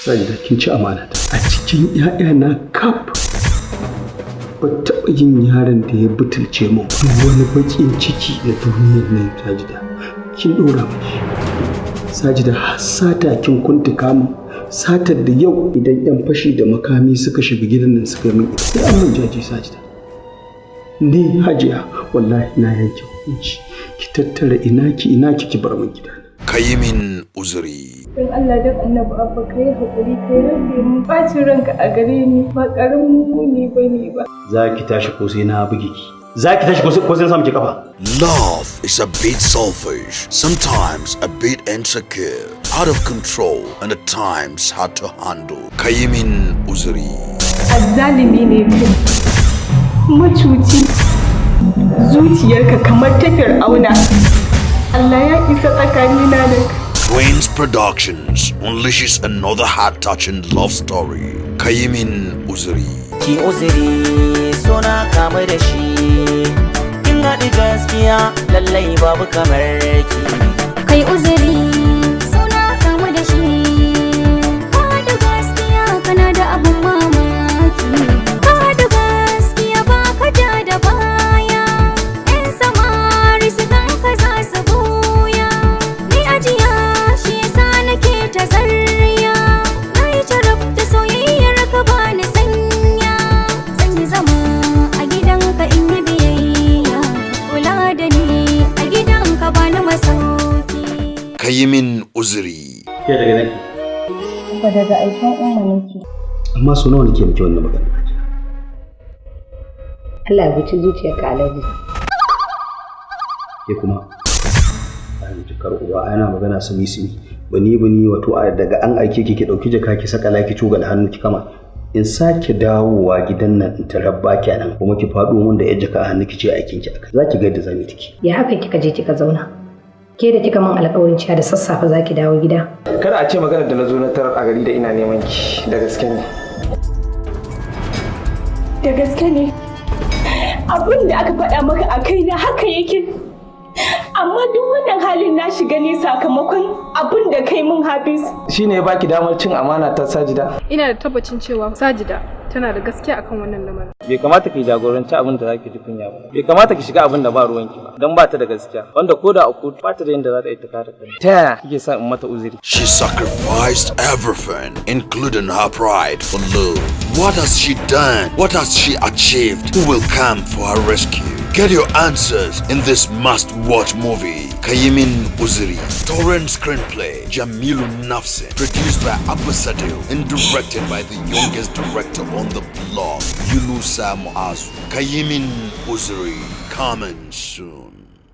Sajida, kin ci amana ta. A cikin 'ya'yana kaf ba taɓa yin yaron da ya butulce min. Duk wani baƙin ciki da duniyar nan, Sajida, kin ɗora mashi. Sajida, har sata kin kuntuka min, satar da yau idan 'yan fashi da makami suka shiga gidan nan suka yi min ita, sai an min jaje. Sajida, ni hajiya wallahi na yanke hukunci, ki tattara ina ki ina ki, ki bar min gidana. Kayimin Uzuri. Don Allah don Annabi Abba, ka yi haƙuri, ka yi rage mu. Bacin ranka a gare ni ba ƙaramin muni ba ne ba. Za ki tashi ko sai na buge ki? Za ki tashi ko sai na sa miki kafa? Love is a bit selfish, sometimes a bit insecure, out of control, and at times hard to handle. Kayimin Uzuri. Azzalimi ne kai. Macuci. Zuciyarka kamar ta Fir'auna. Allah ya isa tsakanina da kai. Twins Productions unleashes another heart-touching love story. Kayimin Uzuri. Ki uzuri, suna kama da shi. Kin haɗu gaskiya, lallai babu kamar ki. Kai uzuri, suna kamu da shi. Ka da gaskiya, kana da abun mamaki. Ka da gaskiya, ba ka ja da baya. Yan samari su ganka za su buya. Ni ajiya shi yasa nake ta zarya. Na yi carab da soyayyar ka, ba ni sanya. Zan yi zama a gidanka in yi biyayya. Kula da ni a gidanka, ba ni masauki. Kayimin Uzuri. Ke, daga nake? Ba, daga aikin Umma nake. Amma so nawa nake miki wannan magana? Allah ya huci zuciyarka, Alhaji. Ke kuma, bayan jakar uwa ana magana sumi sumi bani bani, wato a daga an aike ki, ki dauki jaka ki saka laki cuga da hannu ki kama. In sake dawowa gidan nan in tarabba kenan kuma ki faɗo mun da yar jaka a hannu ki ce aikin ki aka, za ki ga yadda zamu yi tiki. Ya haka kika je kika zauna? Ke da kika min alƙawarin cewa da sassafe za ki dawo gida. Kada a ce maganar da na zo na tarar a gari da ina neman ki da gaske ne. Da gaske ne. Abin da aka faɗa maka a kaina haka yake. Amma duk wannan halin na shiga ne sakamakon abin da kai mun, Hafiz. Shine ya baki damar cin amana ta, Sajida? Ina da tabbacin cewa Sajida tana da gaskiya akan wannan lamarin. Bai kamata ki jagoranci abin da zaki ji kunya ba. Bai kamata ki shiga abin da ba ruwanki ba. Dan ba ta da gaskiya. Wanda ko da a kotu ba ta da yadda za ta yi ta kare kanta. Ta yaya kike son in mata uzuri? She sacrificed everything, including her pride, for love. What has she done? What has she achieved? Who will come for her rescue? Get your answers in this must-watch movie, Kayimin Uzuri. Story and screenplay, Jamilu Nafsin. Produced by Abba Sadil and directed by the youngest director on the block, Yunusa Muazu. Kayimin Uzuri. Coming soon.